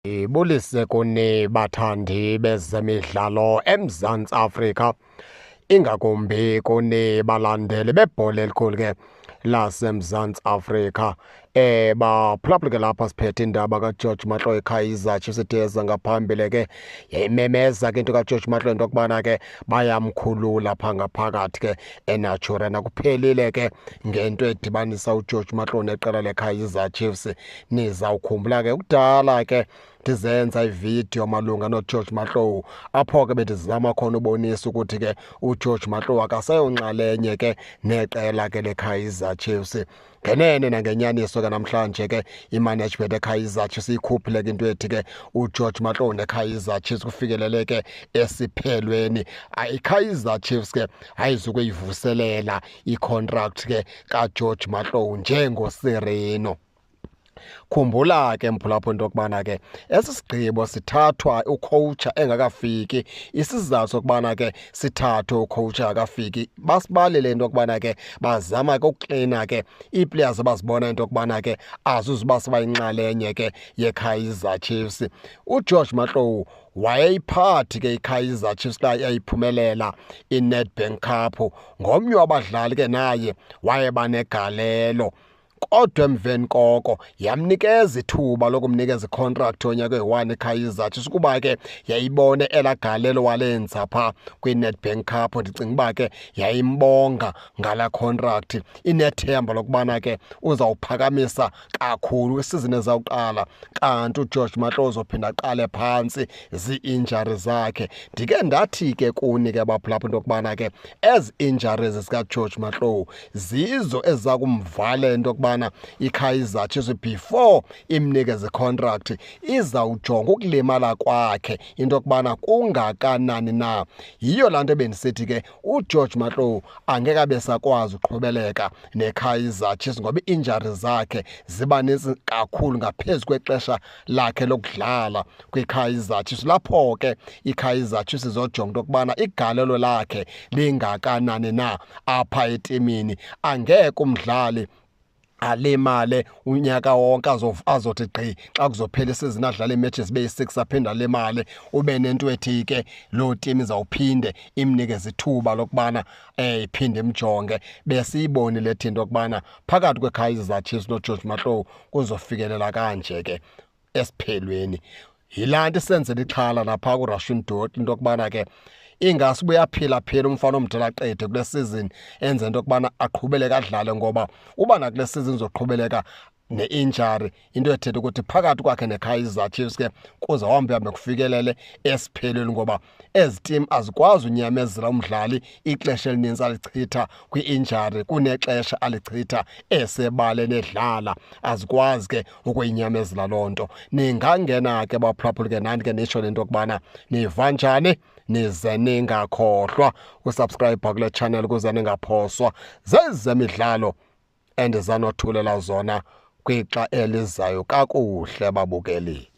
Ndibulise kuni bathandi bezemidlalo eMzantsi Afrika, ingakumbi kuni balandeli bebhola elikhulu ke laseMzantsi Afrika. Baphulaphula ke lapha siphethe indaba kaGeorge Matlou eKaizer Chiefs ideza ngaphambili ke yayimemeza ke into kaGeorge Matlou into yokubana ke bayamkhulula phaa ngaphakathi ke eNaturena. Kuphelile ke ngento edibanisa uGeorge Matlou neqela leKaizer Chiefs. Nizawukhumbula ke kudala ke ndizenza ividiyo malunga noGeorge Matlou, apho ke bendizama khona ubonisa ukuthi ke uGeorge Matlou akaseyonxalenye ke neqela ke leKaizer Chiefs. Ngenene nangenyaniso ke namhlanje ke imanagement eKaizer Chiefs iyikhuphile ke into ethi ke uGeorge Matlou neKaizer Chiefs kufikelele ke esiphelweni. IKaizer Chiefs ke ayizukuyivuselela icontract ke kaGeorge Matlou njengoSirino. Khumbula ke mphulaphuli into yokubana ke esi sigqibo sithathwa ukhowutsha engakafiki. Isizathu sokubana ke sithathwe ukhowutsha engakafiki, basibalele into yokubana ke bazama ke ukuklina ke ii-players abazibona into yokubana ke azizuba siba yinxalenye ke yeKaizer Chiefs. UGeorge Matlou wayeyiphathi ke iKaizer Chiefs xa yayiphumelela iNedbank Cup, ngomnye wabadlali ke naye wayeba negalelo. Kodwa emveni koko yamnikeza ithuba lokumnikeza icontract yonyaka oyi-1 iKaizer Chiefs kuba ke yayibone elaa galelo walenza phaa kwiNedbank Cup. Ndicinga uba ke yayimbonga ngalaa contract, inethemba lokubana ke uzawuphakamisa kakhulu kwisizini ezawuqala, kanti uGeorge Matlou uzophinda aqale phantsi zii-injury zakhe. Ndike ndathi ke kuni ke baphulaphula into yokubana ke ezi injuries zikaGeorge Matlou zizo eziza kumvalela into yokubana iKaizer Chiefs before imnikeze icontract izawujonga ukulimala kwakhe into yokubana kungakanani na. Yiyo laa nto bendisithi ke uGeorge Matlou angeke abe sakwazi uqhubeleka neKaizer Chiefs ngoba ii-injuries zakhe ziba nintsi kakhulu ngaphezu kwexesha lakhe lokudlala kwiKaizer Chiefs. Lapho ke iKaizer Chiefs izojonga into yokubana igalelo lakhe lingakanani na apha etimini. Angeke umdlali alimale unyaka wonke azothi gqi xa kuzophela isizini adlale ii-matches zibe yi-6 aphinde alimale, ube nento ethi ke loo team izawuphinde imnikeze ithuba lokubana iphinde imjonge. Besiyibonile thina into yokubana phakathi kweKaizer Chiefs noGeorge Matlou kuzofikelela kanje ke esiphelweni. Yilaa nto isenzela ixhala naphaa kuRushwin Dortley into yokubana ke ingase uba uyaphila phila umfana omdala aqede kule season, enze into yokubana aqhubeleke adlale, ngoba uba nakule season uzoqhubeleka ne-injury, into ethetha ukuthi phakathi kwakhe neKaizer Chiefs ke kuzawuhambe hambe kufikelele esiphelweni, ngoba ezi team azikwazi unyamezela umdlali ixesha elinintsi alichitha kwi-injury kunexesha alichitha esebaleni edlala. Azikwazi ke ukuyinyamezela loo nto. Ningangena ke baphulaphuli ke nani ke nitsho le nto yokubana niva njani, nize ningakhohlwa usubscribe kule channel ukuze ningaphoswa zezemidlalo endizanothulela zona kwixa elizayo. Kakuhle babukeli.